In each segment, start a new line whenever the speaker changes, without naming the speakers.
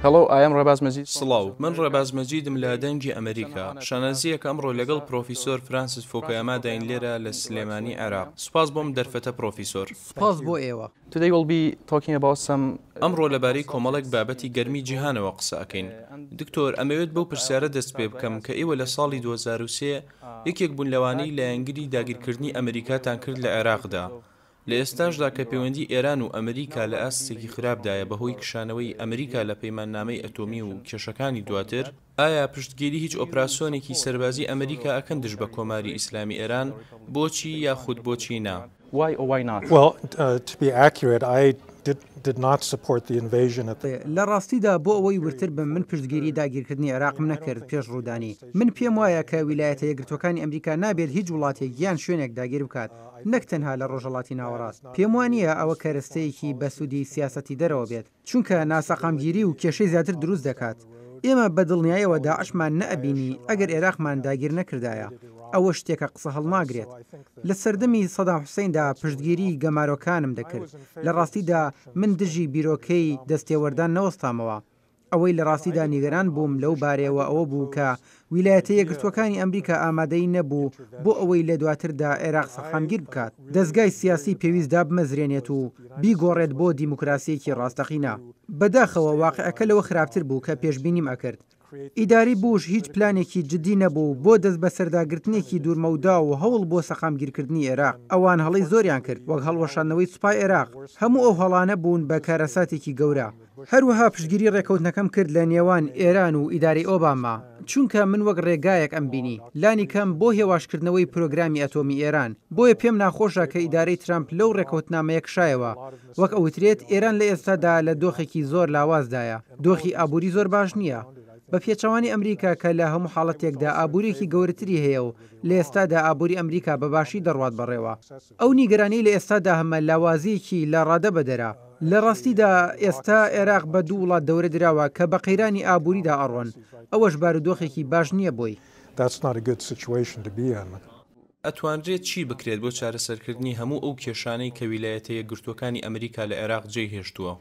Hello, I am Rebaz Majid.
سڵاو، من ڕێباز مەجیدم لە دەنگی ئەمریکا. شانازییەکە ئەمڕۆ لەگەڵ پرۆفیسۆر فرانسیس فوکویاماداین لێرە لە سلێمانی عێراق. سوپاس بۆ ئەم دەرفەتە پرۆفیسۆر.
سوپاس بۆ ئێوە.
Today we'll be talking about some.
ئەمڕۆ لەبارەی کۆمەڵێک بابەتی گەرمی جیهانەوە قسە ئەکەین. دکتۆر، ئەمەوێت بەو پرسیارە دەست پێ بکەم کە ئێوە لە ساڵی 2003 یەکێک بوون لەوانەی لایەنگری داگیرکردنی ئەمریکاتان کرد لە عێراقدا. لە ئێستاشدا کە پەیوەندی ئێران و ئەمریکا لە ئاستێکی خراپدایە بەهۆی کشانەوەی ئەمریکا لە پەیماننامەی ئەتۆمی و کێشەکانی دواتر، ئایا پشتگیری هیچ ئۆپراسیۆنێکی سەربازی ئەمریکا ئەکەن دژ بە کۆماری ئیسلامی ئێران؟ بۆچی یاخود بۆچی نا؟
Why or why not?
Well, to be accurate, I did not support the invasion at the.
لە ڕاستیدا بۆ ئەوەی وردتر بم من پشتگیری داگیرکردنی عێراقم نەکرد پێش ڕوودانی. من پێم وایە کە ویلایەتە یەکگرتووەکانی ئەمریکا نابێت هیچ وڵاتێک یان شوێنێک داگیر بکات نەک تەنها لە ڕۆژهەڵاتی ناوەڕاست. پێم وا نییە ئەوە کەرەستەیەکی بەسوودی سیاسەتی دەرەوە بێت. چونکە ناسەقامگیری و کێشەی زیاتر دروست دەکات. ئێمە بە دڵنیایەوە داعشمان نەئەبینی ئەگەر ئێراقمان داگیر نەکردایە. ئەوە شتێکە قسە هەڵناگرێت. لە سەردەمی سەدام حوسەیندا پشتگیریی گەمارۆکانم دەکرد. لە ڕاستیدا من دژی بیرۆکەی دەستێوەردان نەوەستامەوە. ئەوەی لە ڕاستیدا نیگەران بووم لەو بارەیەوە ئەوە بوو کە ویلایەتە یەکگرتووەکانی ئەمریکا ئامادەیی نەبوو بۆ ئەوەی لە دواتردا عێراق سەقامگیر بکات، دەزگای سیاسی پێویست دابمەزرێنێت و بیگۆڕێت بۆ دیموکراسییەکی ڕاستەقینە. بەداخەوە واقیعەکە لەوە خراپتر بوو کە پێشبینیم ئەکرد. ئیدارەی بوش هیچ پلانێکی جدی نەبوو بۆ دەستبەسەرداگرتنێکی دوورمەودا و هەوڵ بۆ سەقامگیرکردنی عێراق. ئەوان هەڵەی زۆریان کرد، وەک هەڵوەشاندنەوەی سوپای عێراق. هەموو ئەو هەڵانە بوون بە کارەساتێکی گەورە. هەروەها پشتگیری ڕێکەوتنەکەم کرد لە نێوان ئێران و ئیدارەی ئۆباما، چونکە من وەک ڕێگایەک ئەمبینی، لانی کەم بۆ هێواشکردنەوەی پرۆگرامی ئەتۆمی ئێران. بۆیە پێم ناخۆشە کە ئیدارەی ترەمپ لەو ڕێکەوتنامەیە کشایەوە. وەک ئەوترێت ئێران لە ئێستادا لە دۆخێکی زۆر لاوازدایە، دۆخی ئابووری زۆر باش نییە. بە پێچەوانەی ئەمریکا کە لە هەموو حاڵەتێکدا ئابوورییەکی گەورەتری هەیە و لە ئێستادا ئابووری ئەمریکا بە باشی دەڕوات بەڕێوە. ئەو نیگەرانیەی لە ئێستادا هەمە لاوازییەکی لە ڕادە بەدەرە. لە ڕاستیدا ئێستا عێراق بە دوو وڵات دەورە دراوە کە بە قەیرانی ئابووریدا ئەڕۆن، ئەوەش بارودۆخێکی باش نییە بۆی.
ئەتوانرێت چی بکرێت بۆ چارەسەرکردنی هەموو ئەو کێشانەی کە ویلایەتە یەکگرتووەکانی ئەمریکا لە عێراق جێی هێشتووە؟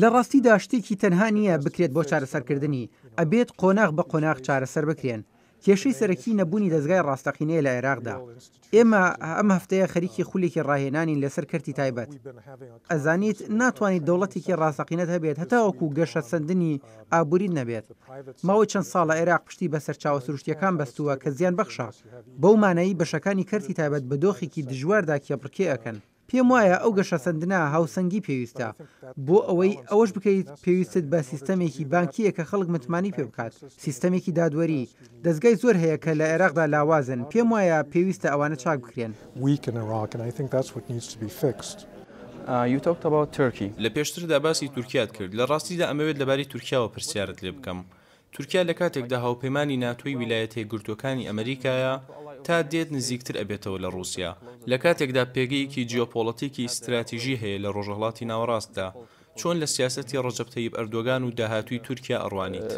لە ڕاستیدا شتێکی تەنها نییە بکرێت بۆ چارەسەرکردنی، ئەبێت قۆناغ بە قۆناغ چارەسەر بکرێن. کێشەی سەرەکی نەبوونی دەزگای ڕاستەقینەیە لە عێراقدا. ئێمە ئەم هەفتەیە خەریکی خولێکی ڕاهێنانین لەسەر کەرتی تایبەت. ئەزانیت ناتوانیت دەوڵەتێکی ڕاستەقینەت هەبێت هەتاوەکو گەشەسەندنی ئابووریت نەبێت. ماوەی چەند ساڵە عێراق پشتی بە سەرچاوە سروشتییەکان بەستووە کە زیانبەخشە، بەو مانایەی بەشەکانی کەرتی تایبەت بە دۆخێکی دژواردا کێبڕکێ ئەکەن. پێم وایە ئەو گەشەسەندنە هاوسەنگی پێویستە. بۆ ئەوەی ئەوەش بکەیت پێویستت بە سیستەمێکی بانکییە کە خەڵک متمانەی پێ بکات، سیستەمێکی دادوەری. دەزگای زۆر هەیە کە لە عێراقدا لاوازن، پێم وایە پێویستە ئەوانە چاک بکرێن.
لە پێشتردا باسی تورکیات کرد، لە ڕاستیدا ئەمەوێت لەبارەی تورکیاوە پرسیارت لێ بکەم. تورکیا لە کاتێکدا هاوپەیمانی ناتۆی ویلایەتە یەکگرتووەکانی ئەمریکایە، تا دێت نزیکتر ئەبێتەوە لە ڕووسیا، لە کاتێکدا پێگەیەکی جیۆپۆڵەتیکی ستراتیژی هەیە لە ڕۆژهەڵاتی ناوەڕاستدا، چۆن لە سیاسەتی ڕەجەب تەیب ئەردۆگان و داهاتووی تورکیا ئەڕوانیت؟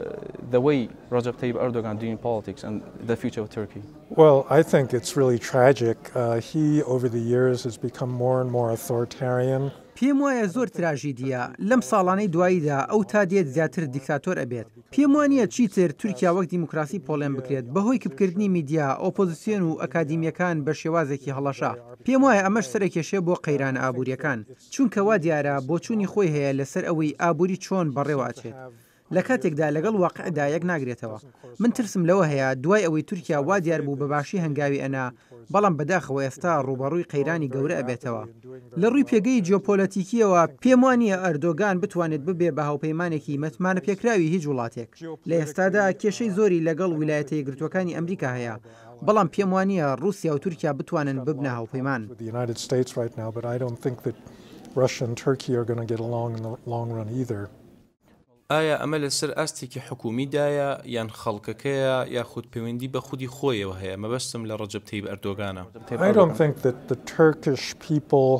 The way Recep Tayyip Erdogan doing politics and the future of Turkey.
Well, I think it's really tragic. He over the years has become more and more authoritarian.
پێم وایە زۆر تراژیدییە، لەم ساڵانەی دواییدا ئەو تا دێت زیاتر دیکتاتۆر ئەبێت. پێم وانییە چیتر تورکیا وەک دیموکراسی پۆڵێن بکرێت بەهۆی کپکردنی میدیا، ئۆپۆزسیۆن و ئەکادیمییەکان بە شێوازێکی هەڵەشە. پێم وایە ئەمەش سەرەکێشێ بۆ قەیرانە ئابوورییەکان. چونکە وا دیارە بۆچوونی خۆی هەیە لەسەر ئەوەی ئابووری چۆن بەڕێوە ئەچێت. لە کاتێکدا لەگەڵ واقعدا یەک ناگرێتەوە. من ترسم لەوە هەیە دوای ئەوەی تورکیا وا دیار بوو بە باشی هەنگاوی ئەنا، بەڵام بەداخەوە ئێستا ڕووبەڕووی قەیرانی گەورە ئەبێتەوە. لە ڕووی پێگەی جیۆپۆلەتیکییەوە پێم وا نییە ئەردۆگان بتوانێت ببێ بە هاوپەیمانێکی متمانەپێکراوی هیچ وڵاتێک. لە ئێستادا کێشەی زۆری لەگەڵ ویلایەتە یەکگرتووەکانی ئەمریکا هەیە، بەڵام پێم وا نییە ڕووسیا و تورکیا بتوانن ببنە هاوپەیمان.
ئایا ئەمە لەسەر ئاستێکی حکوومیدایە یان خەڵکەکەیە یاخود پەیوەندی بە خودی خۆیەوە هەیە، مەبەستم لە ڕەجەب تەیب ئەردۆگانە؟
I don't think that the Turkish people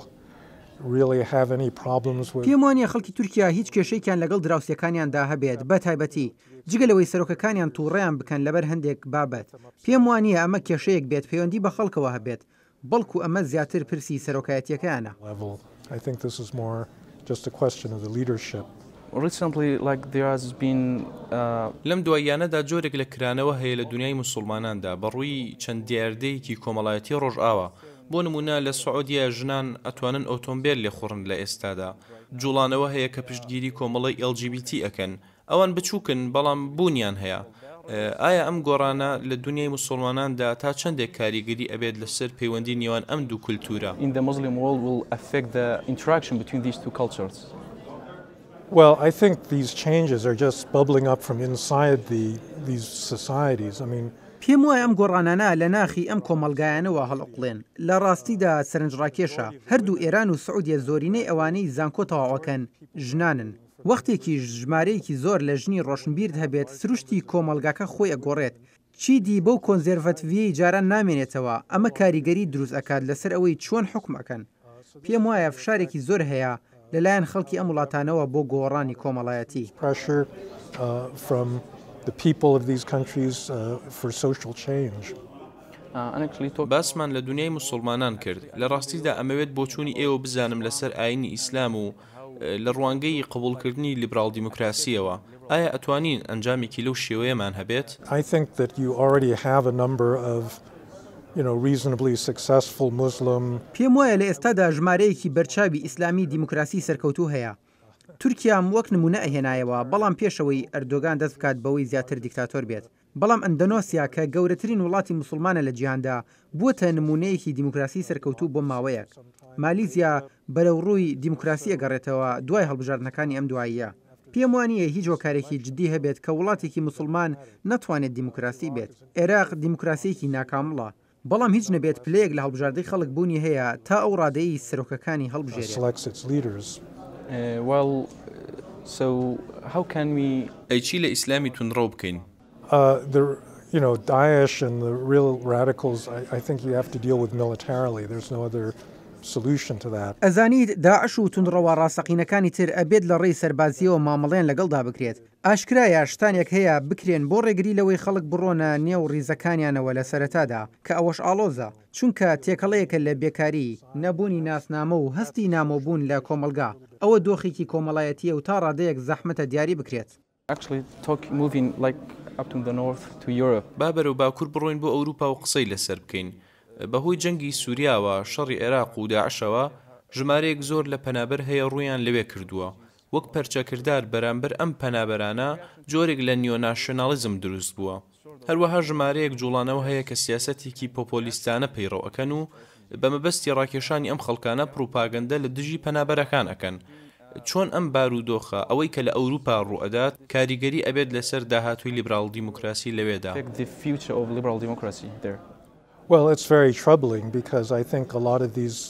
really have any problems with.
پێم وانیە خەڵکی تورکیا هیچ کێشەیەکیان لەگەڵ دراوسێکانیاندا هەبێت بە تایبەتی جگە لەوەی سەرۆکەکانیان توڕەیان بکەن لەبەر هەندێک بابەت. پێم وانیە ئەمە کێشەیەک بێت پەیوەندی بە خەڵکەوە هەبێت بەڵکو ئەمە زیاتر پرسی سەرۆکایەتیەکەیانە.
just a question of the leadership.
Recently, like there has been,
لەم دواییانەدا جۆرێک لە کرانەوە هەیە لە دونیای موسوڵماناندا بە ڕووی چەند دیاردەیەکی کۆمەڵایەتی ڕۆژئاوا، بۆ نموونە لە سعودیە ژنان ئەتوانن ئۆتۆمبێل لێخوڕن لە ئێستادا جوڵانەوە هەیە کە پشتگیری کۆمەڵەی LGBT ئەکەن ئەوان بچووکن بەڵام بوونیان هەیە. ئایا ئەم گۆڕانە لە دونیای موسوڵماناندا تا چەندێک کاریگەری ئەبێت لەسەر پەیوەندی نێوان ئەم دوو کولتوورە؟
in the Muslim world will affect the interaction between these two cultures?
Well, I think these changes are just bubbling up from inside the these societies. I mean,
پێم وایە ئەم گۆڕانانە لە ناخی ئەم کۆمەڵگایانەوە هەڵئەقوڵێن. لە ڕاستیدا سەرنجڕاکێشە، هەردوو ئێران و سعودیە زۆرینەی ئەوانەی زانکۆ تەواوئەکەن ژنانن. وەختێکیش ژمارەیەکی زۆر لە ژنی ڕۆشنبیرت هەبێت سروشتی کۆمەڵگاکە خۆی ئەگۆڕێت چیدی بەو کۆنزێرڤەتڤیەی جاران نامێنێتەوە ئەمە کاریگەری دروست ئەکات لەسەر ئەوەی چۆن حوکم ئەکەن پێم وایە فشارێکی زۆر هەیە لەلایەن خەڵکی ئەم وڵاتانەوە بۆ گۆڕانی کۆمەڵایەتی.
pressure from the people of these countries for social change.
باسمان لە دونیای موسوڵمانان کرد، لە ڕاستیدا ئەمەوێت بۆچوونی ئێوە بزانم لەسەر ئاینی ئیسلام و لە ڕوانگەی قبوڵکردنی لیبراڵ دیموکراسییەوە، ئایا ئەتوانین ئەنجامێکی لەو شێوەیەمان هەبێت؟
I think that you already have a number of, you know, reasonably successful Muslim.
پێم وایە لە ئێستادا ژمارەیەکی بەرچاوی ئیسلامی دیموکراسی سەرکەوتوو هەیە. تورکیام وەک نموونە ئەهێنایەوە، بەڵام پێش ئەوەی ئەردۆگان دەست بکات بەوەی زیاتر دیکتاتۆر بێت. بەڵام ئەندەنۆسیا کە گەورەترین وڵاتی موسڵمانە لە جیهاندا، بووەتە نموونەیەکی دیموکراسی سەرکەوتوو بۆ ماوەیەک. مالیزیا بەرەو ڕووی دیموکراسی ئەگەڕێتەوە دوای هەڵبژاردنەکانی ئەم دواییە. پێم وا نییە هیچ هۆکارێکی جدی هەبێت کە وڵاتێکی موسڵمان نەتوانێت دیموکراسی بێت. عێراق دیموکراسییەکی ناکامڵە، بەڵام هیچ نەبێت پلەیەک لە هەڵبژاردەی خەڵک بوونی هەیە تا ئەو ڕادەیەی سەرۆکەکانی هەڵبژێرێت.
ئەی چی لە ئیسلامی توندڕەو بکەین؟
ئەزانیت داعش و توندڕەوە ڕاستەقینەکانی تر ئەبێت لە ڕێی سەربازییەوە مامەڵەیان لەگەڵدا بکرێت. ئاشکرایە شتانێک هەیە بکرێن بۆ ڕێگری لەوەی خەڵک بڕۆنە نێو ڕیزەکانیانەوە لە سەرەتادا، کە ئەوەش ئاڵۆزە، چونکە تێکەڵەیەکە لە بێکاری، نەبوونی ناسنامە و هەستی نامۆبوون لە کۆمەڵگا، ئەوە دۆخێکی کۆمەڵایەتییە و تا ڕادەیەک زەحمەتە دیاری بکرێت.
با بەرەو باکوور بڕۆین بۆ ئەوروپا و قسەی لەسەر بکەین. بەهۆی جەنگی سوریاوە، شەڕی عێراق و داعشەوە، ژمارەیەک زۆر لە پەنابەر هەیە ڕوویان لەوێ کردووە. وەک پەرچەکردار بەرامبەر ئەم پەنابەرانە جۆرێک لە نیۆناشیۆناڵیزم دروست بووە. هەروەها ژمارەیەک جوڵانەوە هەیە کە سیاسەتێکی پۆپۆلیستانە پەیڕەو ئەکەن و بە مەبەستی ڕاکێشانی ئەم خەڵکانە پڕوپاگەندە لە دژی پەنابەرەکان ئەکەن. چۆن ئەم بارودۆخە، ئەوەی کە لە ئەوروپا ڕووئەدات، کاریگەری ئەبێت لەسەر داهاتووی لیبراڵ دیموکراسی لەوێدا؟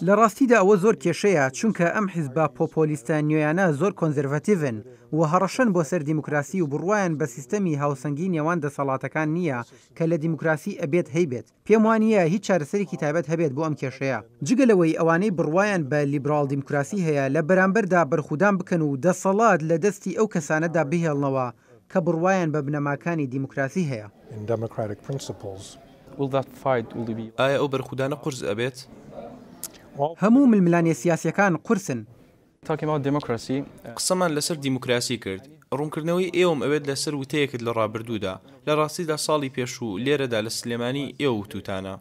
لە ڕاستیدا ئەوە زۆر کێشەیە، چونکە ئەم حیزبە پۆپۆلیستە نوێیانە زۆر کۆنزەرڤەتیڤن و هەڕەشەن بۆ سەر دیموکراسی و بڕوایان بە سیستەمی هاوسەنگی نێوان دەسەڵاتەکان نییە کە لە دیموکراسی ئەبێت هەیبێت. پێم وا نییە هیچ چارەسەرێکی تایبەت هەبێت بۆ ئەم کێشەیە، جگە لەوەی ئەوانەی بڕوایان بە لیبراڵ دیموکراسی هەیە لە بەرامبەردا بەرخودان بکەن و دەسەڵات لە دەستی ئەو کەسانەدا بهێڵنەوە کە بڕوایان بە بنەماکانی دیموکراسی هەیە.
ئایا ئەو بەرخودانە قورس ئەبێت؟
هەموو ململانێ سیاسییەکان قورسن.
قسەمان لەسەر دیموکراسی کرد. ڕوونکردنەوەی ئێوەم ئەوێت لەسەر وتەیەکت لە ڕابردوودا، لە ڕاستیدا ساڵی پێشوو لێرەدا لە سلێمانی ئێوە وتووتانە.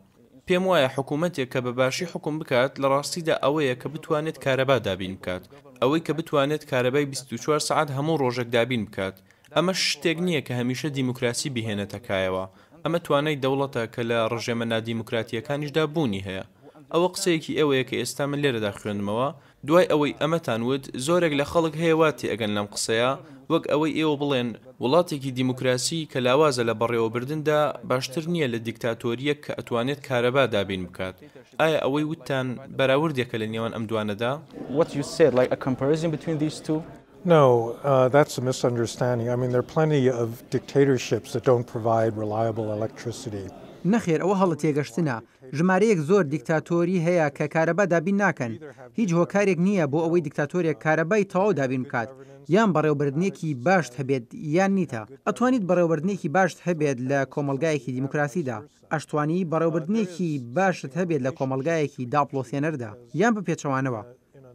پێم وایە حکوومەتێک کە بە باشی حوکم بکات لە ڕاستیدا ئەوەیە کە بتوانێت کارەبا دابین بکات. ئەوەی کە بتوانێت کارەبای 24 سەعات هەموو ڕۆژێک دابین بکات. ئەمەش شتێک نییە کە هەمیشە دیموکراسی بیهێنێتە کایەوە. ئەمە توانای دەوڵەتە کە لە ڕژێمە نادیموکراتییەکانیشدا بوونی هەیە. ئەوە قسەیەکی ئێوەیە کە ئێستا من لێرەدا خوێندمەوە. دوای ئەوەی ئەمەتان وت، زۆرێک لە خەڵک هەیە وا تێئەگەن لەم قسەیە، وەک ئەوەی ئێوە بڵێن، وڵاتێکی دیموکراسی کە لاوازە لە بەڕێوەبردندا باشتر نییە لە دیکتاتۆرییەک کە ئەتوانێت کارەبا دابین بکات. ئایا ئەوەی وتتان بەراوردێکە لە نێوان ئەم دوانەدا؟
What you said, like a comparison between these two?
No, that's a misunderstanding. I mean, there are plenty of dictatorships that don't provide reliable electricity.
نەخێر ئەوە هەڵە تێگەشتنە، ژمارەیەک زۆر دیکتاتۆری هەیە کە کارەبا دابین ناکەن، هیچ هۆکارێک نییە بۆ ئەوەی دیکتاتۆرێک کارەبای تەواو دابین بکات، یان بەڕێوەبردنێکی باشت هەبێت یان نیتە، ئەتوانیت بەڕێوەبردنێکی باشت هەبێت لە کۆمەڵگایەکی دیموکراسیدا، ئەشتوانی بەڕێوەبردنێکی باشت هەبێت لە کۆمەڵگایەکی داپڵۆسێنەردا، یان بە پێچەوانەوە.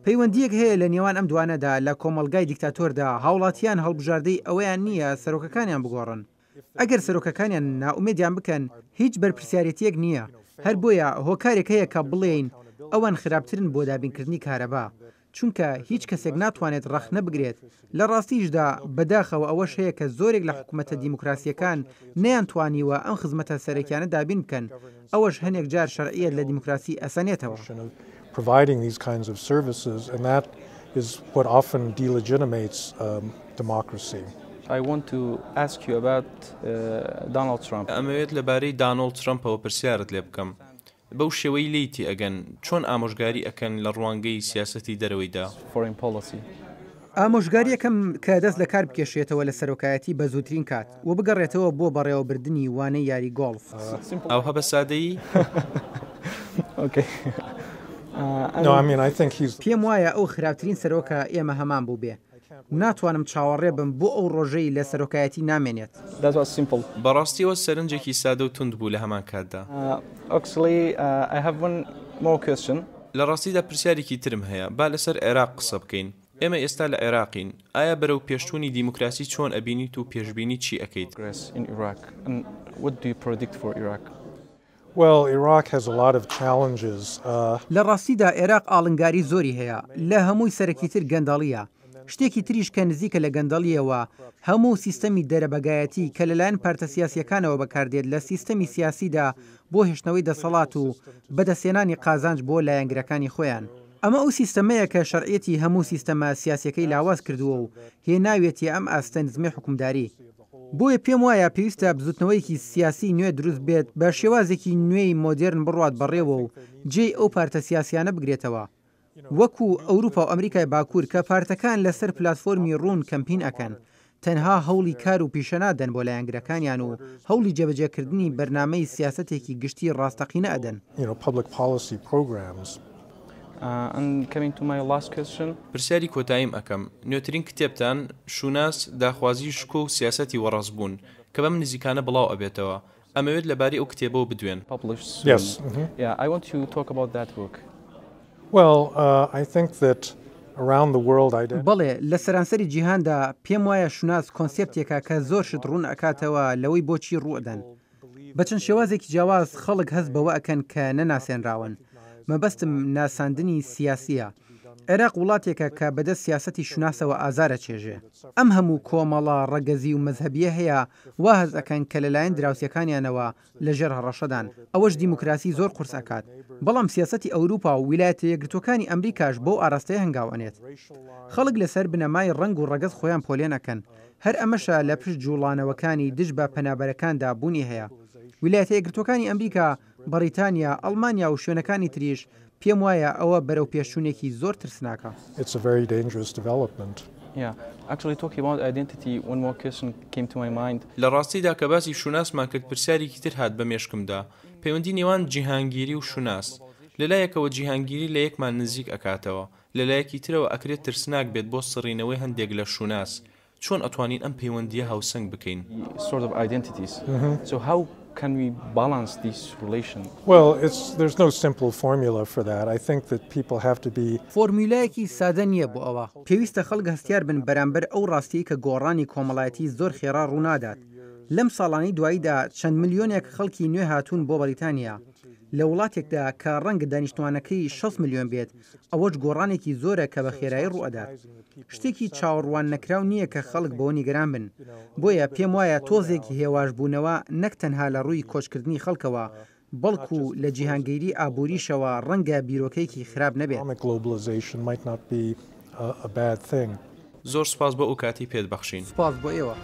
پەیوەندییەک هەیە لە نێوان ئەم دوانەدا، لە کۆمەڵگای دیکتاتۆردا هاوڵاتیان هەڵبژاردەی ئەوەیان نییە سەرۆکەکانیان بگۆڕن. ئەگەر سەرۆکەکانیان نائومێدیان بکەن هیچ بەرپرسیارێتییەک نییە، هەر بۆیە هۆکارێک هەیە کە بڵێین ئەوان خراپترن بۆ دابینکردنی کارەبا، چونکە هیچ کەسێک ناتوانێت ڕەخنە بگرێت، لە ڕاستیشدا بەداخەوە ئەوەش هەیە کە زۆرێک لە حکومەتە دیموکراسییەکان نەیانتوانیوە ئەم خزمەتە سەرەکیانە دابین بکەن، ئەوەش هەنێک جار شەرعیەت لە دیموکراسی ئەسەنێتەوە.
providing these kinds of services and that is what often delegitimates democracy.
I want to ask you about Donald Trump.
ئەمەوێت لەبارەی دانۆڵد ترەمپەوە پرسیارت لێ بکەم. بەو شێوەی لێی تێئەگەن، چۆن ئامۆژگاری ئەکەن لە ڕوانگەی سیاسەتی دەرەوەیدا؟
Foreign policy.
ئامۆژگاریەکەم کە دەست لە کار بکێشێتەوە لە سەرۆکایەتی بە زووترین کات و بگەڕێتەوە بۆ بەڕێوەبردنی وانەی یاری گۆڵف.
ئەوها بە سادەیی؟
پێم وایە ئەو خراپترین سەرۆکە ئێمە هەمان بووبێ. ناتوانم چاوەڕێ بم بۆ ئەو ڕۆژەی لە سەرۆکایەتی نامێنێت.
بەڕاستیەوە سەرنجێکی سادە و توند بوو لە هەمان کاتدا. لە ڕاستیدا پرسیارێکی ترم هەیە، با لەسەر عێراق قسە بکەین. ئێمە ئێستا لە عێراقین، ئایا بەرەو پێشچوونی دیموکراسی چۆن ئەبینیت و پێشبینی چی ئەکەیت؟
لە ڕاستیدا عێراق ئاڵنگاری زۆری هەیە، لە هەمووی سەرەکیتر گەندەڵییە، شتێکی تریش کە نزیکە لە گەندەڵییەوە، هەموو سیستەمی دەرەبەگایەتی کە لەلایەن پارتە سیاسییەکانەوە بەکاردێت لە سیستەمی سیاسیدا بۆ هێشتنەوەی دەسەڵات و بەدەستهێنانی قازانج بۆ لایەنگرەکانی خۆیان. ئەمە ئەو سیستەمەیە کە شەرعیەتی هەموو سیستەمە سیاسیەکەی لاواز کردووە و هێناویەتیە ئەم ئاستە نزمەی حوکمداری. بۆیە پێم وایە پێویستە بزوتنەوەیەکی سیاسی نوێ دروست بێت بە شێوازێکی نوێی مۆدێرن بڕوات بەڕێوە و جێی ئەو پارتە سیاسیانە بگرێتەوە وەکو ئەوروپا و ئەمریکای باکور کە پارتەکان لەسەر پلاتفۆرمی ڕوون کەمپین ئەکەن تەنها هەوڵی کار و پیشە نادەن بۆ لایەنگرەکانیان و هەوڵی جێبەجێکردنی بەرنامەی سیاسەتێکی گشتی ڕاستەقینە ئەدەن.
پرسیاری کۆتاییم ئەکەم، نوێترین کتێبتان، شوناس، داخوازی شکۆ و سیاسەتی وەڕەسبوون، کە بەم نزیکانە بڵاو ئەبێتەوە، ئەمەوێت لەبارەی ئەو کتێبەوە بدوێن.
بەڵێ، لە سەرانسەری جیهاندا، پێم وایە شوناس کۆنسێپتێکە کە زۆر شت ڕوون ئەکاتەوە لەوەی بۆچی ڕووئەدەن. بە چەند شێوازێکی جیاواز خەڵک هەست بەوە ئەکەن کە نەناسێنراون. مەبەستم ناساندنی سیاسییە. عێراق وڵاتێکە کە بەدەست سیاسەتی شوناسەوە ئازار ئەچێژێ. ئەم هەموو کۆمەڵە ڕەگەزی و مەزهەبییە هەیە وا هەست ئەکەن کە لەلایەن دراوسێکانیانەوە لە ژێر هەڕەشەدان، ئەوەش دیموکراسی زۆر قورس ئەکات. بەڵام سیاسەتی ئەوروپا و ویلایەتە یەکگرتووەکانی ئەمریکاش بەو ئاراستەیە هەنگاو ئەنێت. خەڵک لەسەر بنەمای ڕەنگ و ڕەگەز خۆیان پۆلێن ئەکەن. هەر ئەمەشە لە پشت جووڵانەوەکانی دژ بە پەنابەرەکاندا بوونی هەیە. ویلایەتە یەکگرتووەکانی ئەمریکا، بەڕیتانیا، ئەڵمانیا و شوێنەکانی تریش، پێم وایە ئەوە بەرەوپێشچوونێکی زۆر ترسناکە.
It's a very dangerous development.
Yeah. Actually talking about identity, one more question came to my mind.
لە ڕاستیدا کە باسی شوناسمان کرد پرسیارێکی تر هات بە مێشکمدا، پەیوەندی نێوان جیهانگیری و شوناس. لە لایەکەوە جیهانگیری لە یەکمان نزیک ئەکاتەوە، لە لایەکی ترەوە ئەکرێت ترسناک بێت بۆ سڕینەوەی هەندێک لە شوناس. چۆن ئەتوانین ئەم پەیوەندییە هاوسەنگ بکەین؟
sort of identities. So how can we balance this relation?
Well, it's, there's no simple formula for that. I think that people have to be.
فۆرمیولایەکی سادە نییە بۆ ئەوە. پێویستە خەڵک هەستیار بن بەرامبەر ئەو ڕاستیەی کە گۆڕانی کۆمەڵایەتی زۆر خێڕا ڕوونادات. لەم ساڵانەی دواییدا چەند ملیۆنێک خەڵکی نوێ هاتوون بۆ بەریتانیا. لە وڵاتێکدا کە ڕەنگە دانیشتوانەکەی 60 ملیۆن بێت، ئەوەش گۆڕانێکی زۆرە کە بە خێرایی ڕووئەدات. شتێکی چاوەڕوان نەکراو نییە کە خەڵک بەوە نیگەران بن. بۆیە پێم وایە تۆزێک هێواشبوونەوە نەک تەنها لە ڕووی کۆچکردنی خەڵکەوە، بەڵکو لە جیهانگیری ئابووریشەوە ڕەنگە بیرۆکەیەکی خراپ نەبێت.
زۆر
سوپاس بۆ ئەو کاتەی پێت بەخشین.
سوپاس بۆ ئێوە.